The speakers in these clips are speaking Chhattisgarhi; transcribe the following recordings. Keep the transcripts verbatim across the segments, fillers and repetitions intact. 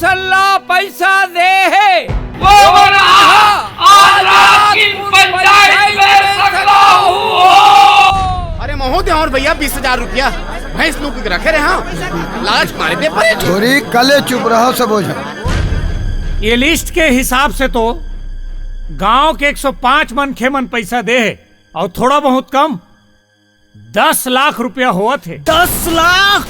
सल्ला पैसा दे हे। वो मन आज रात की पंचायत में सकलाहू हो। अरे महोदय, और भैया, बीस हजार रुपया भैंस लोग के रखे रहे, हाँ, लाज मारे दे परे। थोड़ी कले चुप रहो सब झन। ये लिस्ट के हिसाब से तो गांव के एक सौ पाँच मनखे मन पैसा दे हे, और थोड़ा बहुत कम दस लाख रुपया होवत हे। दस लाख?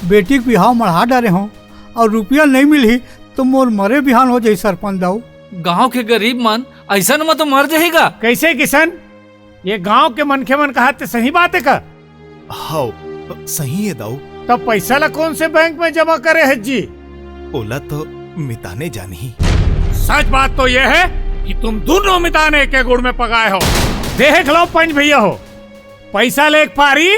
बेटी के बिहाव मढ़ा डारे हों और रुपया नहीं मिलही तो मोर मरे बिहान हो जाही सरपंच दाऊ। गांव के गरीब मन अइसन म तो मर जाही गा। कैसे किसन? ये गांव के मनखे मन कहा ते सही बात हे का? हव, सही हे दाऊ। तब पैसा ला कौन से बैंक में जमा करे हे जी? ओला तो मिताने जानही। सच बात तो ये हे कि तुम दोनों मिताने एक गुड़ में पकाए हो। देख लो पंच भैया हो, पैसा ले एक पारी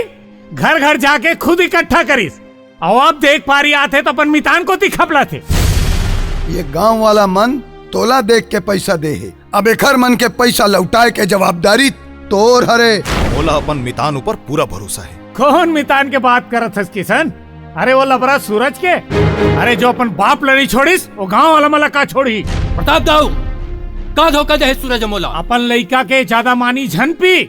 घर घर जाके खुद इकट्ठा करिस, अउ अब देख पारी आथे तो अपन मितान कोती खपलाथे। ये गांव वाला मन तोला देख के पैसा दे हे, अब एखर मन के पैसा लौटाए के जवाबदारी तोर हरे। मोला अपन मितान ऊपर पूरा भरोसा हे। कौन मितान के बात करत हस किसन? अरे वो लबरा सूरज के, अरे जो अपन बाप ल नहीं छोड़िस, वो गांव वाला मन ला का छोड़ही? प्रताप दाऊ, का धोखा दे हे सूरज मोला? अपन लइका के ज्यादा मानी झन पी,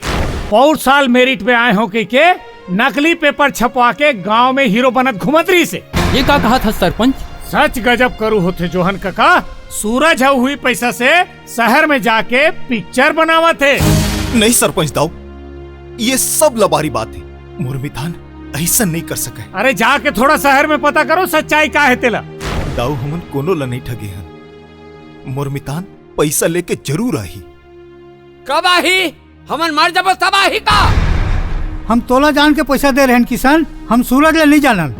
पौर साल मेरिट में आए हों कहिके नकली पेपर छपवा के गांव में हीरो बनत घूमत रहिस हे। ये का कहत हस सरपंच? सच गजब करू होथे जोहन कका, सूरज ह उही पैसा से शहर में जाके पिक्चर बनावत हे। नहीं सरपंच दाऊ, ये सब लबारी बात हे। मोर मितान अइसन नहीं कर सके। अरे जाके थोड़ा शहर में पता करो सच्चाई का हे तेला। दाऊ, हमन कोनो ला नहीं ठगे हन। मोर मितान पैसा लेके जरूर आही। कब आही? हमन मर जबो तब आही का? हम तोला जान के पैसा दे रहेन किसन, हम सूरज ला नहीं जानन।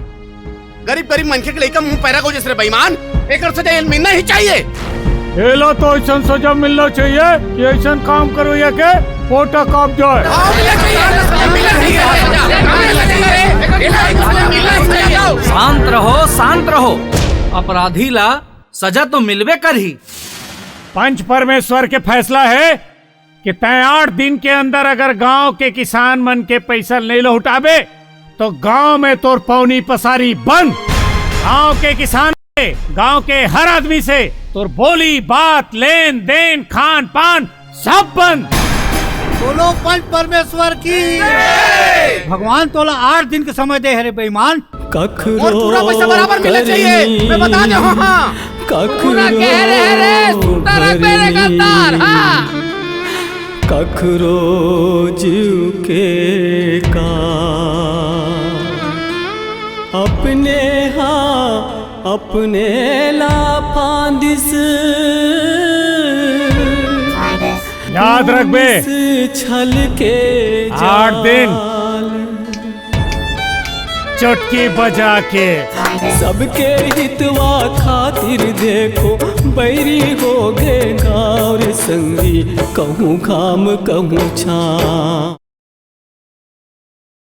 गरीब गरीब मनखे के लइका मुंह पैरा को जैसे बेईमान, एकर सजा एल मिलना ही चाहिए। एला तो अइसन सजा मिलना चाहिए कि अइसन काम करो ये के पोटा कांप जाए। शांत रहो, शांत रहो। अपराधी ला सजा तो मिलबे करही। पंच परमेश्वर के फैसला हे कि तैं आठ दिन के अंदर अगर गांव के किसान मन के पैसा नहीं लौटाबे, तो गांव में तोर पौनी पसारी बंद। गांव के किसान, गांव के हर आदमी से तोर बोली, बात, लेन देन, खान पान सब बंद। बोलो पंच परमेश्वर की। भगवान तोला आठ दिन के समय दे हे रे बेईमान। कखरो और पूरा पैसा बराबर मिलना चाहिए। मैं बता दे, हाँ, हाँ। कखरो पूरा कह रहे रे, सुनता रह मेरे गद्दार, हाँ। कखरो जीव के का अपने हा अपने ला फांदिस। याद रखबे। छल के आठ दिन। चुटकी बजा के। सबके हितवा खातिर देखो, बैरी हो गे गाँव रे संगी, कहूँ घाम कहूँ छाँव।